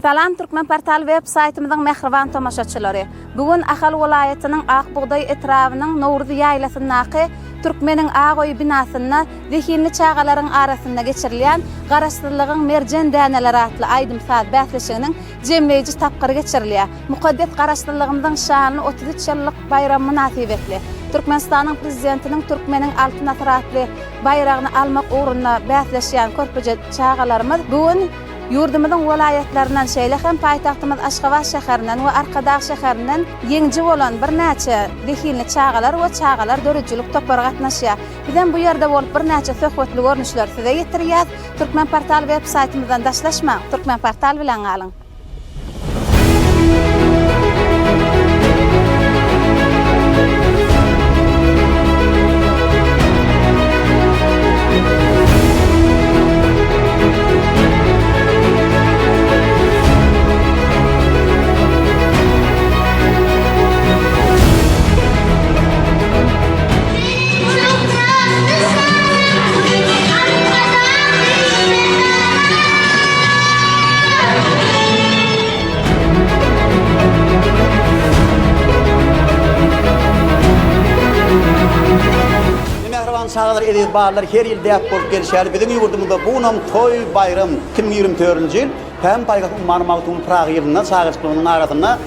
Salam Türkmenportal web saýtymyzyň mähriban tomaşaçylary! Bu gün Ahal welaýatynyň Ak bugdaý etrabynyň Nowruz ýaýlasyndaky Türkmeniň ak öýi binasynda zehinli çagalaryň arasynda geçirilýän Garaşsyzlygyň merjen däneleri atly aýdym-saz bäsleşiginiň jemleýji tapgyry geçirilýär. Mukaddes Garaşsyzlygymyzyň şanly 33 ýyllyk baýramy mynasybetli, Türkmenistanyň Prezidentiniň Türkmeniň Altyn asyry atly baýragyny almak ugrunda bäsleşýän körpeje çagalarymyz bu gün ýurdumyzyň welaýatlaryndan, şeýle hem paýtagtymyz Aşgabat şäherinden we Arkadag şäherinden ýeňiji bolan birnäçe zehinli çagalar we çagalar döredijilik topary gatnaşýar. Bizem bu ýerde bolup birnäçe söhbetli görnüşleri size ýetirýäs. Türkmenportal web saýtymyzdan daşlaşmaň, Türkmenportal bilen galyň! Mähriban çagalar, eziz balalar, her ýyl däp bolup gelşi ýaly, biziň ýurdumyzda bu günam toý, baýram, 2024-nji ýyl Pähim-paýhas ummany Magtymguly Pyragy ýylynda çagajyklarymyzyň arasynda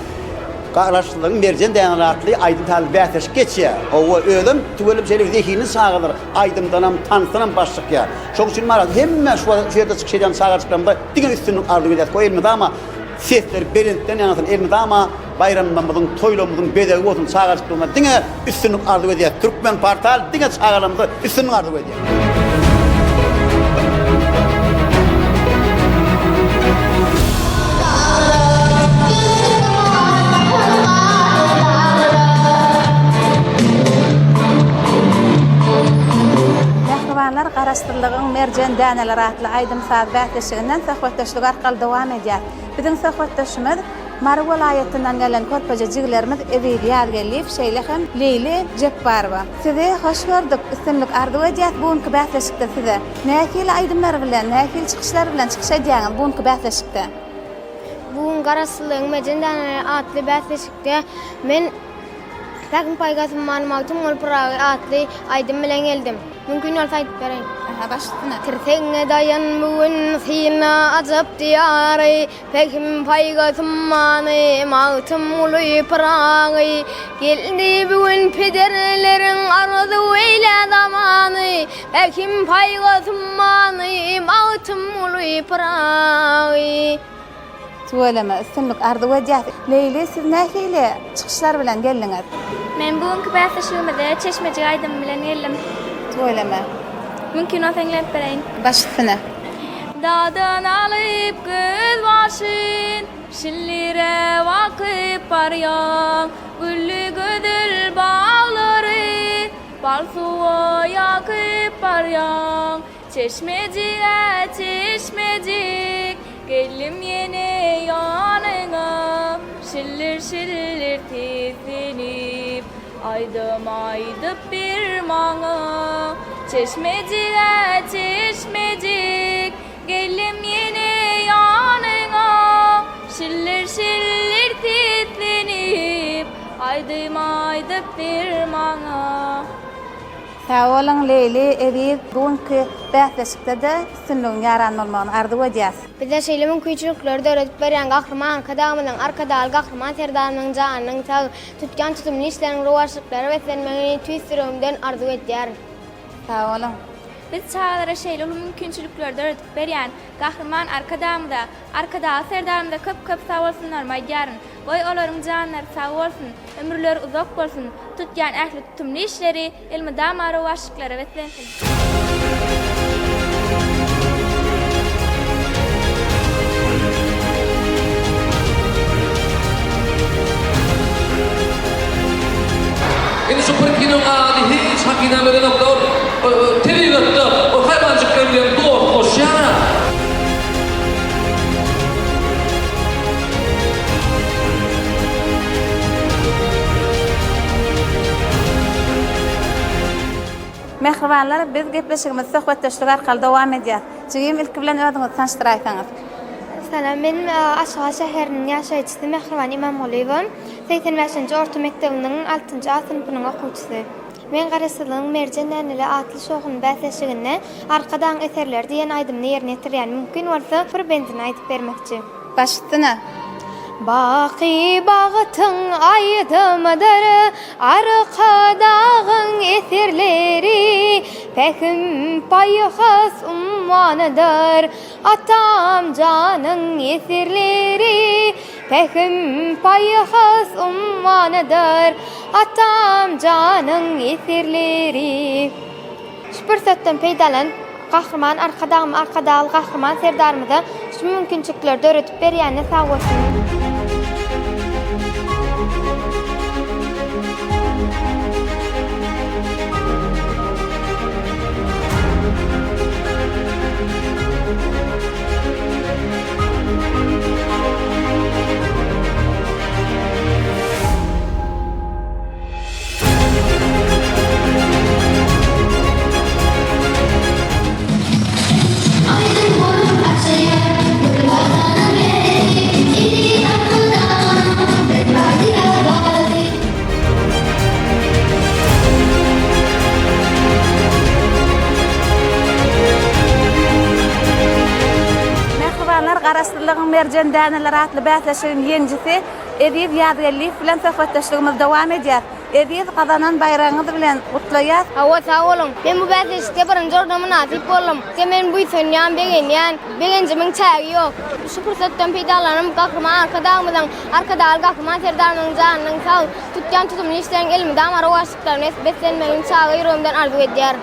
Garaşsyzlygyň merjen däneleri atly aýdym-sazly bäsleşik geçýär. Hawa, özem tüweleme şeýle zehinli çagalar aýdymdanam, tansdanam baş çykýar. Şonuň üçin maraz hemme şu şu ýerde çykyş edýän çagajyklarymyza diňe üstünlik arzuw edýäs. Goý elmydama sesleri belentden ýaňlansyn, elmydama baýramlarymyzyň, toýlarymyzyň bezegi bolsun çagajyklarymyza diňe üstünlik arzuw edýäs. Türkmenportal diňe çagalarymyza üstünlik arzuw edýär. Mähribanlar Garaşsyzlygyň merjen däneleri atly aýdym-saz bäsleşiginden söhbetdeşlik arkaly dowam edýär. Biziň söhbetdeşimiz Mary welaýatyndan gelen körpeje jigilerimiz Eziz Ýazgeldiýew şeýle hem Leýli Jepbarowa. Sizi hoş gördük, üstünlik arzuw edýäs bu günki bäsleşikde size. Nähili aýdymlar bilen, nähili çykyşlar bilen çykyş edýäňiz bu günki bäsleşikde? Bu gün Garaşsyzlygyň merjen däneleri atly bäsleşikde men Pähim-paýhas ummany Magtymguly Pyragy atly aýdym bilen geldim. Mümkin bolsa aýdyp bereýin. Aha, baş üstüne. Tirsegiňe daýan bu gün syna ajap diýary, Pähim-paýhas ummany Magtymguly Pyragy. Geldi bu gün pederleriň arzuw eýlän zamany, Pähim-paýhas ummany Magtymguly Pyragy. Tüweleme, üstünlik arzuw edýäs. Leýli, siz nähili çykyşlar bilen geldiňiz? Men bu günki bäsleşigimize Çeşmejik aýdymy bilen geldim. Tüweleme. Mümkin bolsa eňlenip bereýin. Baş üstüne. Dagdan alyp gözbaşyn, Şillire bakyp barýaň. Gülli gözel baglary, Bal suwa ýakyp barýaň. Çeşmejig-ä çeşmejik, Geldim ýene ýanyňa, Şillir-şillir tisginip, Aýdym aýdyp ber maňa. Çeşmejig-ä çeşmejik, Geldim ýene ýanyňa, Şillir-şillir tisginip, Aýdym aýdyp ber maňa. Sag boluň Leýli, Eziz, bu günki bäsleşikde-de üstünligiň ýaran bolmagyny arzuw edýäs. Bize şeýle mümkinçilikleri döredip berýän Gahryman Arkadagymyzyň, Arkadagly Gahryman Serdarymyzyň janynyň sag, tutýan tutumly işleriniň rowaçlyklara beslenmegini tüýs ýüregimden arzuw edýärin. Sag boluň. Biz çagalara şeýle uly mümkinçilikleri döredip berýän Gahryman Arkadagymyza, Arkadagly Serdarymyza köp-köp sag bolsunlarymy aýdýaryn. Goý, olaryň janlary sag bolsun, ömürleri uzak bolsun, tutýan ähli tutumly işleri elmydama rowaçlyklara beslensin! Indi şu Pyrkiniň ady hiç hakydama gelenokda ol tebigatda ol haýwanjyklar bilen dostlaşýar-a. Mähribanlar, biz gepleşigimizi söhbetdeşlik arkaly dowam edýäs. Jigim, ilki bilen özüňizi tanyşdyraýsaňyz. Salam, men Aşgabat şäheriniň ýaşaýjysy Mähriban Ymamgulyýewa, 85-nji orta mekdebiniň altynjy A synpynyň okuwçysy. Men Garaşsyzlygyň merjen däneli atly şowhunly bäsleşiginde Arkadagyň eserleri diýen aýdymyny ýerine ýetirýän. Mümkin bolsa, bir bendini aýdyp bermekçi. Baş üstüne. Baky bagtyň aýdymydyr Arkadagyň eserleri, Pähim-paýhas ummanydyr Atam janyň eserleri, Pähim-paýhas ummanydyr Atam janyň eserleri. Şu pursatdan peýdalanyp, Gahryman Arkadagym Arkadagly Gahryman Serdarymyza şu mümkinçilikleri döredip berýänine sag bolsun! Aýdyň bolup açylýar bir Watanyň berdi, Eziz Arkadagymyň bir bagtyýar balasy. Mähribanlar, Garaşsyzlygyň merjen däneleri atly bäsleşigiň ýeňijisi Eziz Ýazgeldiýew bilen söhbetdeşligimiz dowam edýär. Eziz, gazanan baýragyňyz bilen gutlaýas. Hawa, sag boluň. Men bu bäsleşikde birinji orna mynasyp boldum. Size men buýsanýan, begenýän. Begenjimiň çägi ýok. Şu pursatdan peýdalanyp, Gahryman Arkadagymyzyň, Arkadagly Gahryman Serdarymyzyň janynyň sag, tutýan tutumly işleriniň elmydama rowaçlyklaryna beslenmegini çaga ýüregimden arzuw edýärin.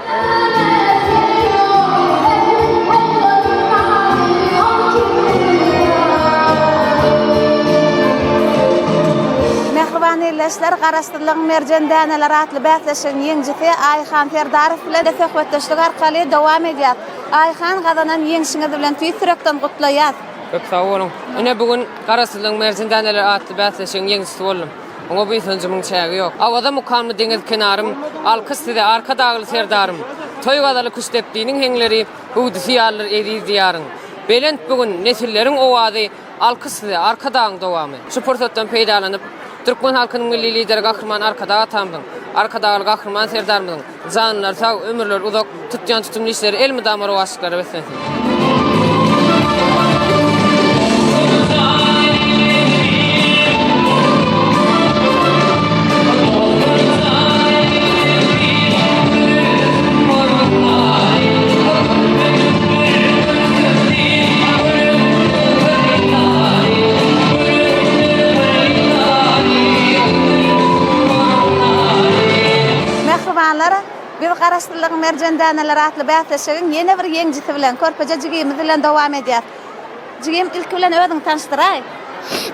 Mähriban ildeşler, Garaşsyzlygyň merjen däneleri atly bäsleşigiň ýeňijisi Aýhan Serdarow bilen söhbetdeşlik arkaly dowam edýär. Aýhan, gazanan ýeňşiňiz bilen tüýs ýürekden gutlaýas. Köp sag boluň. Ine bu gün Garaşsyzlygyň merjen däneleri atly bäsleşigiň ýeňijisi boldum. Oňa buýsanjymyň çägi ýok. Awaza mukamly deňiz kenarym, Alkyş size, Arkadagly Serdarym! Toý gazaly küştdepdiniň heňleri, Hüwdüsi ýalydyr eziz Diýaryň. Belent bu gün nesilleriň owazy, Alkyş size, Arkadagyň dowamy! Şu pursatdan peýdalanyp, türkmen halkynyň Milli Lideri Gahryman Arkadag atamyzyň, Arkadagly Gahryman Serdarymyzyň Janlary sag, ömürleri uzak, tutýan tutumly işleri elmydama rowaçlyklara beslensin! Mähribanlar, biz Garaşsyzlygyň merjen däneleri atly bäsleşigiň ýene bir ýeňijisi bilen, körpeje jigimiz bilen dowam edýäs. Jigim, ilki bilen özüňi tanyşdyraý.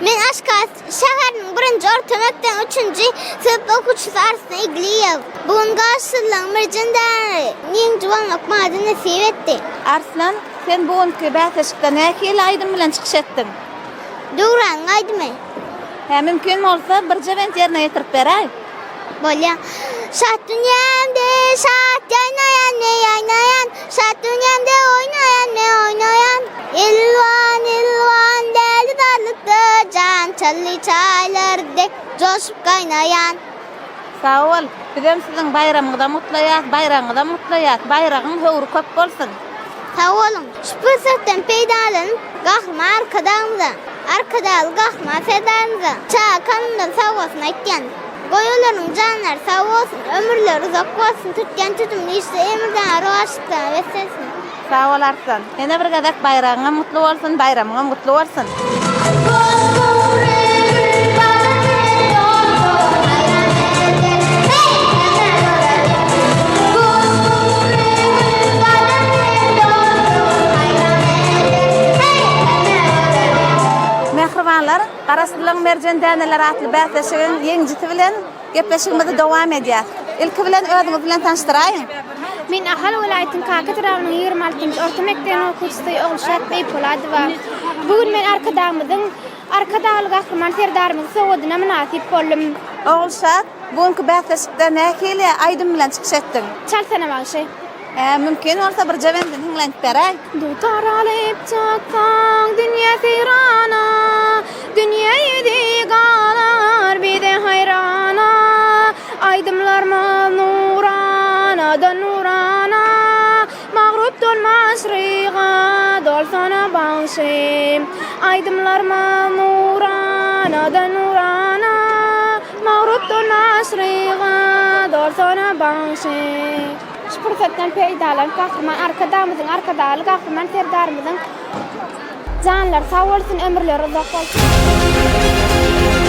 Men Aşgabat şäheriniň birinji orta mekdebiň üçünji synp okuwçysy Arslan Igliýew. Bu gün Garaşsyzlygyň merjen däneleri ýeňiji bolmak maňa nesip etdi. Arslan, sen bu günki bäsleşikde nähili aýdym bilen çykyş etdiň? Döwranyň aýdymy. Hä, mümkin bolsa, birje bent ýerine ýetirip beräý. Bolýa. Şat dünýämde şat ýaýnaýan ne ýaýnaýan, Şat dünýämde oýnaýan ne oýnaýan. Elwan elwan däli zarlykda jan Çally çaýlar dek joşup gaýnaýan. Sag bol. Bizem siziň baýramyňyzam gutlaýas, baýragyňyzam gutlaýas. Baýragyň höwri köp bolsun. Sag boluň. Şu pursatdan peýdalanyp, Gahryman Arkadagymyza, Arkadagly Gahryman Serdarymyza çaga kalbymdan sag bolsun aýtýan. Goý olaryň janlary sag bolsun, ömürleri uzak bolsun, tutýan tutumly işleri elmydama rowaçlyklara beslensin. Sag bol Arslan. Ýene bir gezek baýragyňam gutly bolsun, baýramyňam gutly bolsun. Mähribanlar, Garaşsyzlygyň merjen däneleri atly bäsleşigiň ýeňijisi bilen Gepleşigimizi dowam edýäs. Ilki bilen özüňiz bilen tanyşdyraýyň. Men Ahal welaýatynyň Kaka etrabynyň 26-njy orta mekdebiniň okuwçysy Ogulşat Beýpoladowa. Bu gün men Arkadagymyzyň, Arkadagly Gahryman Serdarymyzyň sowgadyna mynasyp boldum. Ogulşat, bu günki bäsleşikde nähili aýdym bilen çykyş etdiň? Çalsana bagşy. Hä, mümkin bolsa birje bendini hiňlenip beräý. Dutar alyp çyksaň dünýe seýrana, Dünýe ýüzi galar bize haýrana. Aýdymlarymyz nuranadan nurana, Magrupdan maşryga dolsana bagşy. Aýdymlarymyz nuranadan nurana, Magrupdan maşryga dolsana bagşy. Şu pursatdan peýdalanyp Gahryman Arkadagymyzyň, Arkadagly Gahryman Serdarymyzyň janlary sag bolsun, ömürleri uzak bolsun!